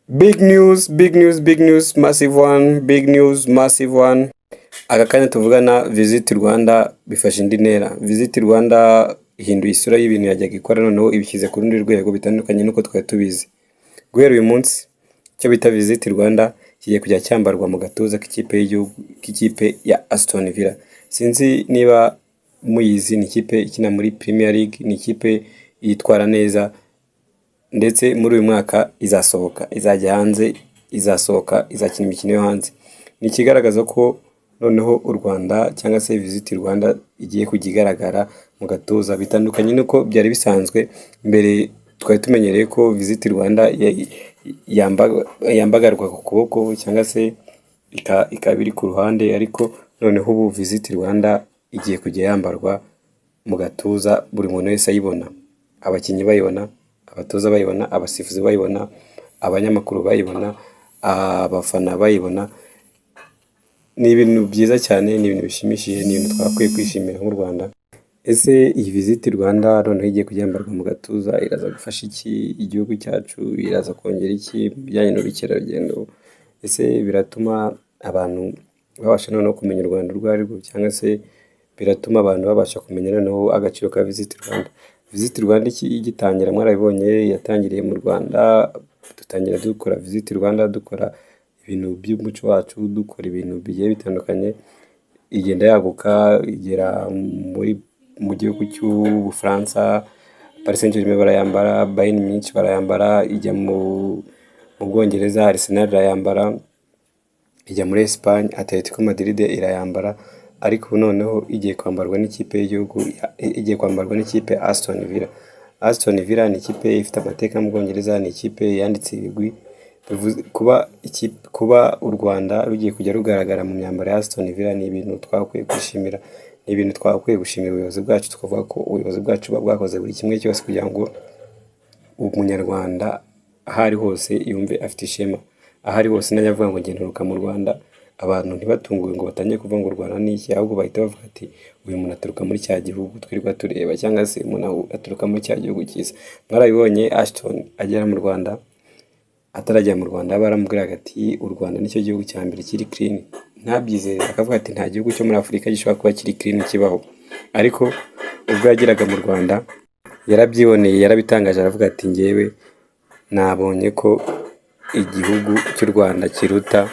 Big news, big news, big news, massive one, big news, massive one. Aka kanya tuvugana, Visit Rwanda bifashe indi ntera. Visit Rwanda ihinduye isura y'ibintu yajyaga ikora, noneho ibishyize ku rundi rwego bitandukanye n'uko twari tubizi. Guhera uyu munsi, icyo bita Visit Rwanda kigiye kujya cyambarwa mu gatuza k'ikipe y'igihugu, k'ikipe ya Aston Villa. Sinzi niba muyizi, ni ikipe ikina muri Premier League, ni ikipe yitwara neza, ndetse muri uyu mwaka izasohoka, izajya hanze, izasohoka, izakina imikino yo hanze. Ni ikigaragaza ko noneho u Rwanda cyangwa se Visit Rwanda igiye kujya igaragara mu gatuza, bitandukanye n'uko byari bisanzwe mbere. Twari tumenyereye ko Visit Rwanda yambagarwa ku kuboko cyangwa se ikaba iri ku ruhande, ariko noneho ubu Visit Rwanda igiye kujya yambarwa mu gatuza, buri muntu wese ayibona, abakinnyi bayibona, abatoza bayibona, abasifuzi bayibona, abanyamakuru bayibona, abafana bayibona. Ni ibintu byiza cyane, ni ibintu bishimishije, ni ibintu twakwiye kwishimira nk'u Rwanda. Ese iyi Visit Rwanda noneho igiye kujya yambarwa mu gatuza iraza gufasha iki igihugu cyacu? Iraza kongera iki mu bijyanye n'ubukerarugendo? Ese biratuma abantu babasha noneho kumenya u Rwanda urwo ari rwo, cyangwa se biratuma abantu babasha kumenya noneho agaciro ka Visit Rwanda? Visit Rwanda igitangira, mwarabibonye, yatangiriye mu Rwanda, dutangira dukora Visit Rwanda, dukora ibintu by'umuco wacu, dukora ibintu bigiye bitandukanye, igenda yaguka igera mu gihugu cy'Ubufaransa, Paris Saint-Germain barayambara, Bayern Munich barayambara, ijya mu Bwongereza, Arsenal irayambara, ijya muri Espagne, Atletico Madrid irayambara, ariko ubu noneho igiye kwambarwa n'ikipe y'igihugu, igiye kwambarwa n'ikipe Aston Villa. Aston Villa ni ikipe ifite amateka mu Bwongereza, ni ikipe yanditse ibigwi. Kuba u Rwanda rugiye kujya rugaragara mu myambaro ya Aston Villa ni ibintu twakwiye kwishimira, ni ibintu twakwiye gushimira ubuyobozi bwacu, tukavuga ko ubuyobozi bwacu buba bwakoze buri kimwe cyose kugira ngo umunyarwanda aho ari hose yumve afite ishema. Aho ari hose najya avuga ngo njye nturuka mu Rwanda, abantu ntibatunguwe ngo batangire kuvuga ngo u Rwanda ni iki, ahubwo bahita bavuga ati: "Uyu muntu aturuka muri cya gihugu twirirwa tureba", cyangwa se umuntu aturuka muri cya gihugu cyiza. Mwarabibonye, Ashton agera mu Rwanda, ataragera mu Rwanda baramubwiraga ati: "U Rwanda nicyo gihugu cya mbere kiri clean", ntabyizere, akavuga ati: "Nta gihugu cyo muri Afurika gishobora kuba kiri clean kibaho." Ariko ubwo yageraga mu Rwanda yarabyiboneye, yarabitangaje, aravuga ati: "Njyewe nabonye ko igihugu cy'u Rwanda kiruta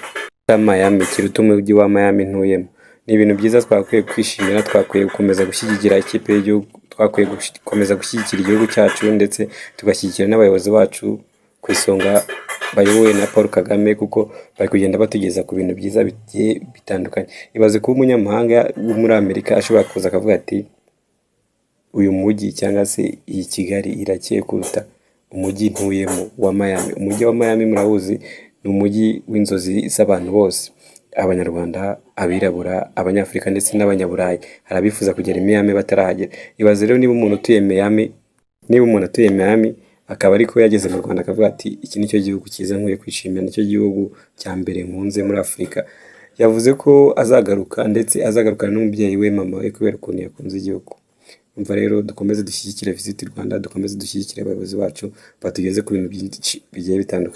Miami, kiruta umujyi wa Miami ntuyemo." Ni ibintu byiza twakwiye kwishimira, twakwiye gukomeza gushyigikira ikipe y'igihugu, twakwiye gukomeza gushyigikira igihugu cyacu, ndetse tugashyigikira n'abayobozi bacu ku isonga bayobowe na Paul Kagame, kuko bari kugenda batugeza ku bintu byiza bigiye bitandukanye. Ibaze kuba umunyamahanga wo muri Amerika ashobora kuza akavuga ati: "Uyu mujyi cyangwa se iyi Kigali irakeye kuruta umujyi ntuyemo wa Miami." Umujyi wa Miami murawuzi, ni umujyi w'inzozi z'abantu bose, Abanyarwanda, abirabura, Abanyafurika ndetse n'Abanyaburayi. Hari abifuza kugera i Miami batarahagera. Ibaze rero niba umuntu utuye Miami, niba umuntu atuye Miami akaba ariko yageze mu Rwanda akavuga ati: "Iki nicyo gihugu cyiza nkwiye kwishimira, nicyo gihugu cya mbere nkunze muri Afurika." Yavuze ko azagaruka, ndetse azagarukana n'umubyeyi we, mama we, kubera ukuntu yakunze igihugu. Umva rero, dukomeze dushyigikire Visit Rwanda, dukomeze dushyigikire abayobozi bacu batugeze ku bintu byinshi bigiye bitandukanye.